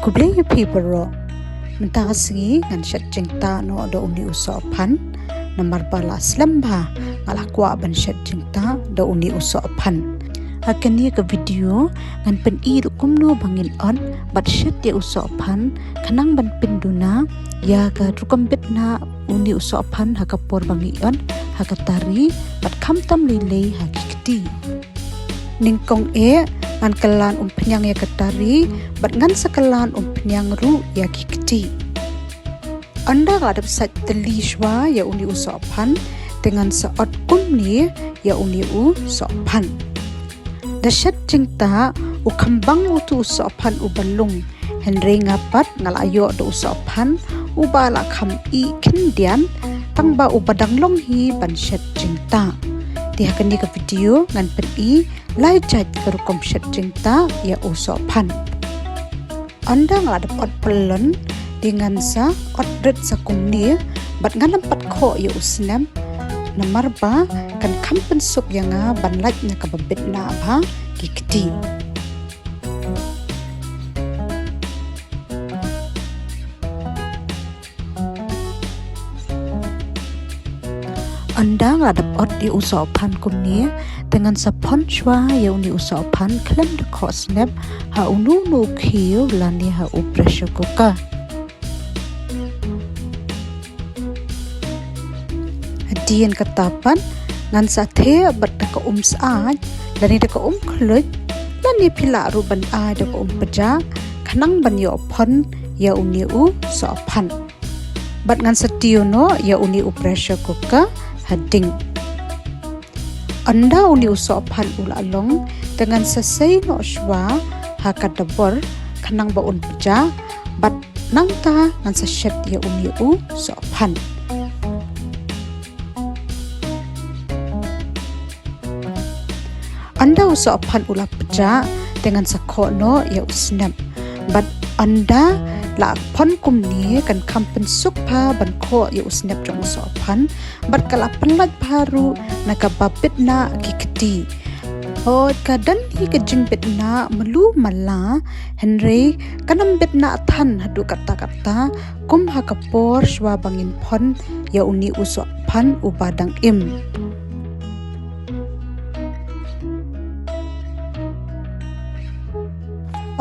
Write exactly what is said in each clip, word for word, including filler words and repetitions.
Khublei ïa phi baroh. Mynta ka sngi ngan shet jingtah noh da uni u sohphan. Namar ba la slem bha nga la kwah ban shet jingtah da uni u sohphan. Ha kane ka video ngan pyni ruh kumno ba ngin ot bad shet ïa u sohphan khnang ban pynduna ïa ka rukom bit na uni u sohphan ha ka por ba ngi ot ha ka tari bad khamtam lei lei ha ki kti. Nyngkong eh ngan kylla umphniang ïa ka tari bad ngan sa kylla umphniang ruh ïa ki kti. Ynda nga la dep sait tylli shuwa ïa uni u sohphan te ngan sa ot kumne ïa uni u sohphan. Da shet jingtah u kham bang utu u sohphan uba lung. Hynrei nga pat nga la ïoh da u sohphan uba la kham ih khyndiat tang ba uba dang long hi ban shet jingtah. Te ha kane ka video ngan pyni lai jait ka rukom shet jingtah ïa u sohphan. Ynda nga la dep ot pyllun te ngan sa ot rit sa kumne bad ngan ym pat khoh ïa u snep. Namar ba kan kham pynsuk ïa nga ban lait na kaba bit na bha ki kti. Ynda nga la dep ot ïa u sohphan kumne te ngan sa phon shuwa ïa uni u sohphan khlem da khoh snep ha uno uno u khiew lane ha u pressure cooker. Hadien kata pat ngan sa theh bad da ka um syaid lane da ka um khluit lane phi lah ruh ban ai da ka um pjah khnang ban ïoh phon ïa uni u sohphan. Bad ngan sa tiew noh ïa uni u pressure cooker ha ding. Ynda uni u sohphan u la long te ngan sa sei noh shuwa ha ka dabor khnang ba un pjah bad nangta ngan sa shet ïa uni u sohphan. Ynda u sohphan u la pjah te ngan sa khoh noh ïa u snep. Bad ynda la phon kumne kan kham pynsuk bha ban khoh ïa u snep jong u sohphan bad ka la pynlait bha ruh na kaba bit na ki kti. Hooid ka don hi ka jingbit na malu mala hynrei kan ym bit na than haduh katta katta kum ha ka por shuwa ba ngin phon ïa uni u sohphan uba dang im.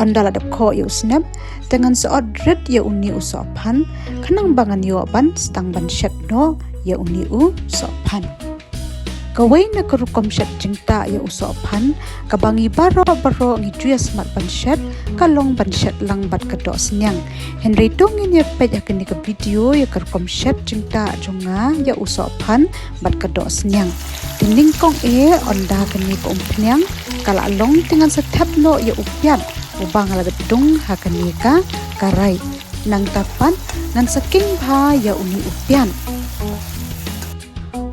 Ynda la dep khoh ïa u snep te ngan sa ot rit ïa uni u sohphan khnang ba ngan ïoh ban sdang ban shet noh ïa uni u sohphan. Kawei na ka rukom shet jingtah ïa u sohphan kaba ngi baroh baroh ngi ju ïa smat ban shet ka long ban shet lang bad ka dohsniang. Hynrei to ngin ïa peit ha kane ka video ïa ka rukom shet jingtah jong nga ïa u sohphan bad ka dohsniang. Te nyngkong eh ynda kane ka umphniang ka la long te ngan sa thep noh ïa u piat uba nga la dep dung ha kane ka karai. Nangta pat ngan sa king bha ïa uni u piat.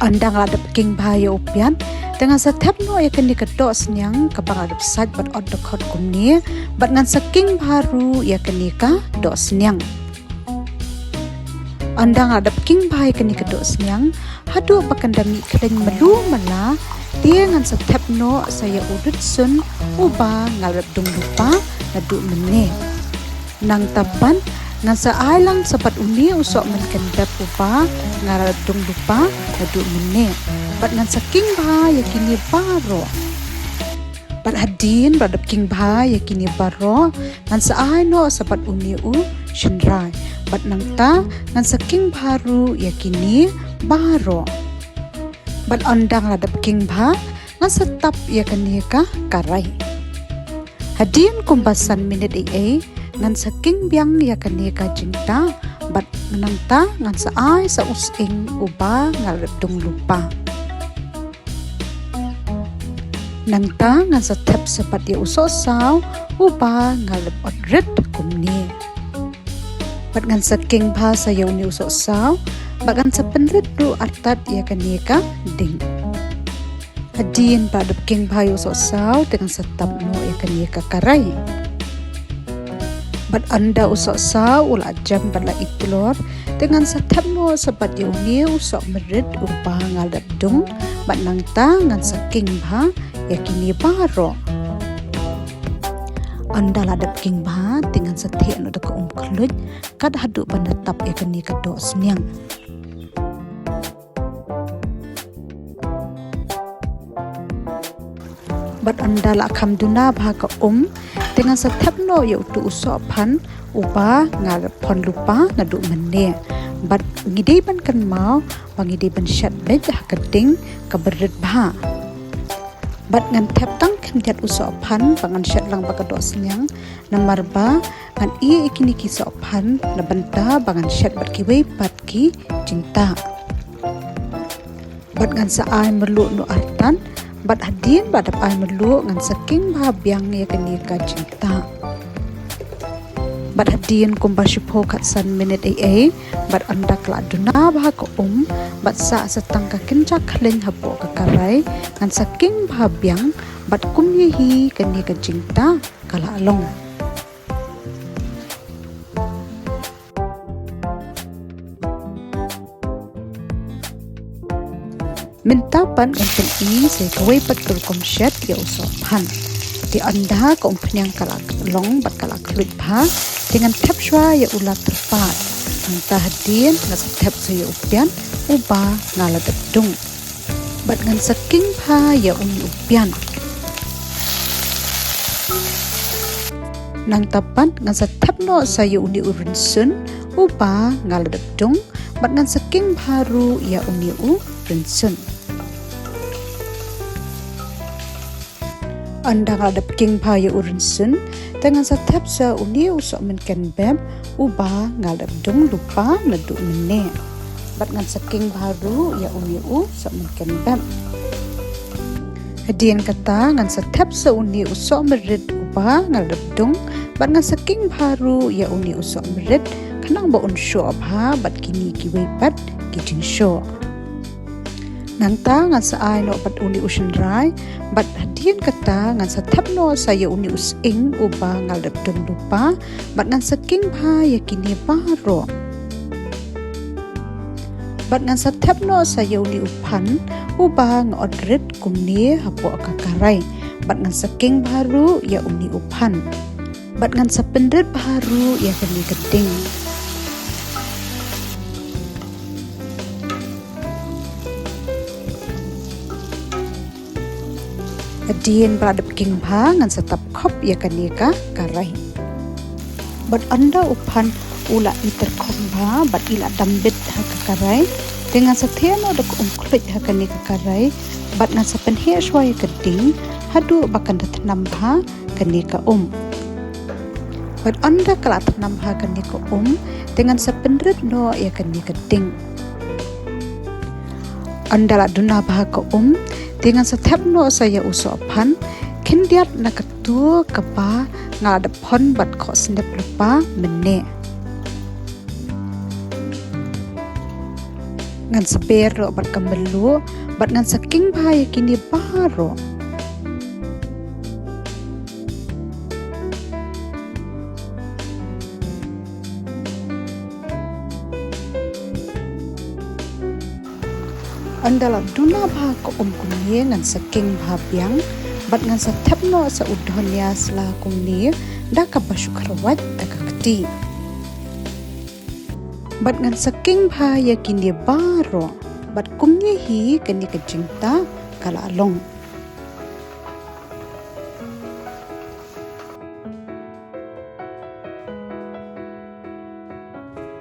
Ynda nga la dep king bha ïa u piat te ngan sa thep noh ïa kane ka dohsniang kaba nga la dep sait bad ot dkhot kumne bad ngan sa king bha ruh ïa kane ka dohsniang. Ynda nga la dep king bha ïa kane ka dohsniang haduh ba kan da mih khleiñ malu mala te ngan sa thep noh sa ïa u rit sun uba nga la dep dung lypa naduh mynne. Nangta pat ngan sa ai lang sa bad une u sohmynken dep uba nga la dep dung lypa naduh mynne bad ngan sa king bha ïa kine baroh. Bad hadien ba la dep king bha ïa kine baroh ngan sa ai noh sa bad une u shynrai bad nangta ngan sa king bha ruh ïa kine baroh. Bad ynda nga la dep king bha ngan sa tap ïa kane ka karai. Hadien kumba san minit ei ei ngan sa king biang ïa kane ka jingtah bad nangta ngan sa ai sa u sying uba nga la dep dung lypa. Nangta ngan sa thep sa bad ïa u sohsaw uba nga la dep ot rit kumne. Bad ngan sa king bha sa ïa une u sohsaw bad ngan sa pynrit ruh artat ïa kane ka ding. Hadien ba la dep king bha ïa u sohsaw te ngan sa tap noh ïa kane ka karai. Bad ynda u sohsaw u la jem bad la itlor te ngan sa thep noh sa bad ïa une u sohmynrit uba nga la dep dung bad nangta ngan sa king bha ïa kine baroh. Ynda la dep king bha, te ngan sa theh noh da ka um khluit, kat haduh ban da tap ïa kane ka doh sniang. Bad ynda la kham duna bha ka um, te ngan sa thep noh ïa uto u sohphan, uba nga la phon lypa naduh mynne. Bad ngi dei ban kynmaw, ba ngi dei ban shet beit ha ka ding kaba rit bha. Bad ngan thep tang khyndiat u sohphan, ba ngan shet lang bad ka doh sniang, namar ba ngan ïeh ïa kine ki sohphan, na bynta ba ngan shet bad kiwei pat ki jingtah. Bad ngan sa ai mluh noh artat, bad hadien ba dep ai mluh ngan sa king bha biang ïa kane ka jingtah. Bad hadien kumba shiphew khatsan minit ei ei, bad ynda ka la duna bha ka um, bad sah sa tang ka kynja khleiñ hapoh ka karai, ngan sa king bha biang, bad kumne hi kane ka jingtah ka la long. Mynta pat ngan pyni sa kawei pat ka rukom shet ïa u sohphan. Te ynda ka umphniang ka la long bad ka la khluit bha, te ngan thep shuwa ïa u la tyrpad. Nangta hadien ngan sa thep sa ïa u piat uba nga la dep dung. Bad ngan sa king bha ïa une u piat. Nangta pat ngan sa thep noh sa ïa une u rynsun uba nga la dep dung, bad ngan sa king bha ruh ïa une u rynsun. Ynda nga la dep king bha ïa u rynsun, te ngan sa thep sa une u sohmynken bep uba nga la dep dung lypa naduh mynne. Bad ngan sa king bha ruh ïa une u sohmynken bep. Hadien kata ngan sa thep sa une u sohmynrit uba nga la dep dung, bad ngan sa king bha ruh ïa une u sohmynrit, khnang ba un shoh bha bad kine kiwei pat ki jingshoh. Nangta ngan sa ai noh bad une u shynrai, bad hadien kata ngan sa thep noh sa ïa une u sying uba nga la dep dung lypa, bad ngan sa king bha ïa kine baroh. Bad ngan sa thep noh sa ïa une u phan uba nga ot rit kumne hapoh ka karai, bad ngan sa king bha ruh ïa une u phan. Bad ngan sa pynrit bha ruh ïa kane ka ding. Hadien ba la dep king bha ngan sa tap khop ïa kane ka karai. Bad ynda u phan u la i tyrkhong bha bad i la dam bit ha ka karai, te ngan sa theh noh da ka um khluit ha kane ka karai, bad ngan sa pynheh shuwa ïa ka ding haduh ba kan da thnam bha kane ka um. Bad ynda ka la thnam bha kane ka um, te ngan sa pynrit noh ïa kane ka ding. Ynda la duna bha ka um, te ngan sa thep noh sa ïa u sohphan khyndiat na katu kaba nga la dep phon bad khohsnep lypa mynne. Ngan sa ber noh bad ka mluh, bad ngan sa king bha ïa kine baroh. Ynda la duna bha ka um kumne ngan sa king bha biang, bad ngan sa thep noh sa u dhania sla kumne da kaba shu kharwat da ka kti. Bad ngan sa king bha ïa kine baroh, bad kumne hi kane ka jingtah ka la long.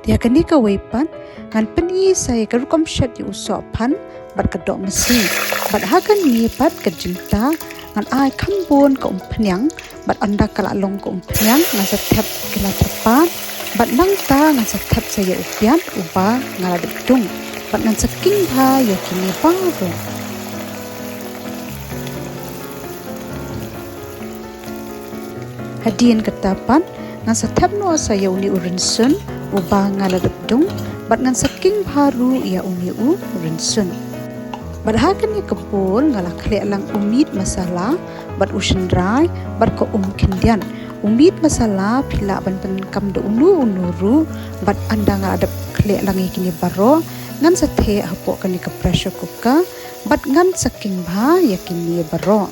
Te ha kane kawei pat, ngan pyni sa ïa ka rukom shet ïa u sohphan bad ka doh masi. Bad ha kane pat ka jingtah, ngan ai kham bun ka umphniang, bad ynda ka la long ka umphniang, ngan sa thep ki la tyrpad, bad nangta ngan sa thep sa ïa u piat uba nga la dep dung, bad ngan sa king bha ïa kine baroh. Hadien kata pat, ngan sa thep noh sa ïa une u rynsun uba nga la dep dung, bad ngan sa king bha ruh ïa une u rynsun. Bad ha kane ka bowl nga la khleh lang u meat masala, bad u shynrai, bad ka um khyndiat. U meat masala phi lah ban pyndonkam da uno uno ruh, bad ynda nga la dep khleh lang ïa kine baroh, ngan sa theh hapoh kane ka pressure cooker, bad ngan sa king bha ïa kine baroh.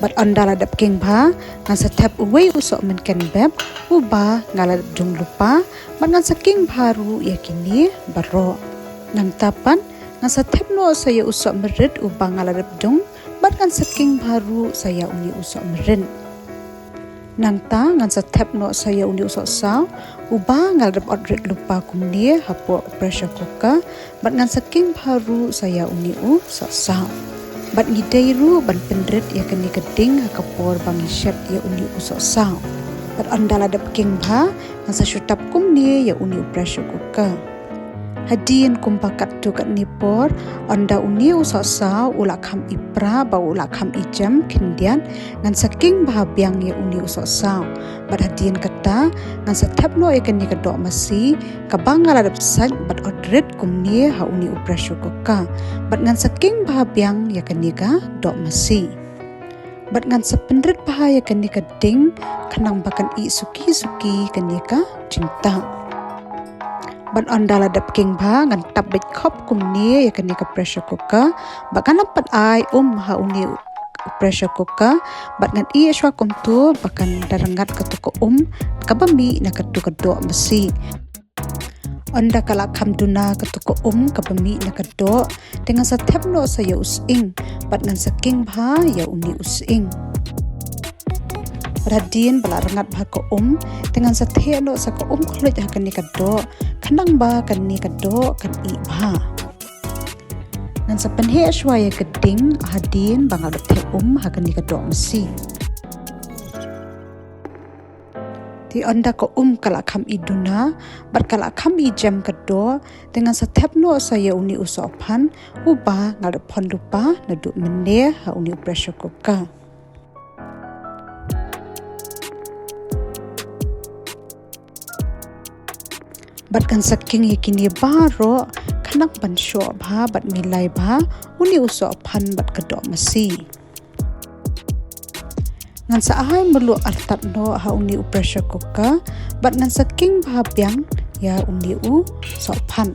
Bad ynda la dep king bha, ngan sa thep uwei u soh mynken bep, uba nga la dep dung lypa, bad ngan sa king bha ruh ïa kine baroh. Nangta pat, ngan sa thep noh sa ïa u soh mrit uba nga la dep dung, bad ngan sa king bha ruh sa ïa une u soh mrit. Nangta ngan sa thep noh sa ïa une u soh saw, uba nga la dep ot rit lypa kumne hapoh pressure cooker, bad ngan sa king bha ruh sa ïa une u soh saw. Bad ngi dei ruh ban pynrit ïa kane ka ding ha ka por ba ngi shet ïa une u soh saw. Bad ynda la dep king bha, ngan sa shu tap kumne ïa une u pressure cooker. Hadien kumba katto katne por, ynda une u soh saw u la kham i pra bad u la kham i jem khyndiat, ngan sa king bha biang ïa une u soh saw. Bad hadien kata, ngan sa thep noh ïa kane ka doh masi, kaba nga la dep sait bad ot rit kumne ha une u pressure cooker. Bad ngan sa king bha biang ïa kane ka doh masi. Bad ngan sa pynrit bha ïa kane ka ding, khnang ba kan ih suki suki kane ka jingtap. Bad ynda la dep king bha, ngan tap beit khop kumne ïa kane ka pressure cooker, bad ngan ym pat ai um ha une u pressure cooker, bad ngan ïeh shuwa kumto ba kan da rngat kato ka um kaba mih na kato ka doh masi. Ynda ka la kham duna kato ka um kaba mih na ka doh, te ngan sa thep noh sa ïa u sying, bad ngan sa king bha ïa une u sying. Bad hadien ba la rngat bha ka um, te ngan sa theh noh sa ka um khluit ha kane ka doh, khnang ba kane ka doh kan ih bha. Ngan sa pynheh shuwa ïa ka ding hadien ba nga la theh um ha kane ka doh masi. Te ynda ka um ka la kham i duna, bad ka la kham i jem ka doh, te ngan sa thep noh sa ïa une u soh phan, uba nga la phon lypa naduh mynne ha une u pressure cooker. Bad ngan sa king ïa kine baroh, khnang ban shoh bha bad milai bha une u soh phan bad ka doh masi. Ngan sa ai mluh artat noh ha une u pressure cooker, bad ngan sa king bha biang ïa une u soh phan.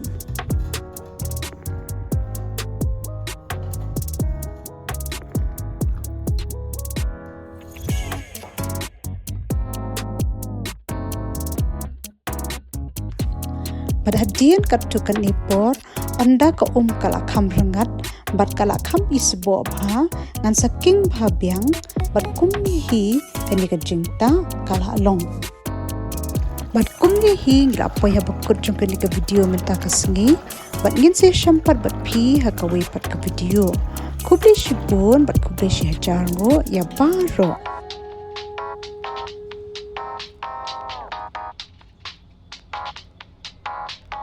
Bad hadien katto katne por, ynda ka um ka la kham rngat, bad ka la kham i sboh bha, ngan sa king bha biang, bad kumne hi kane ka jingtap ka la long. Bad kumne hi ngi la poi ha ba kut jong kane ka video mynta ka sngi, bad ngin sa ïashem pat bad phi ha kawei pat ka video. Khublei shibun bad khublei shihajar nguh ïa baroh.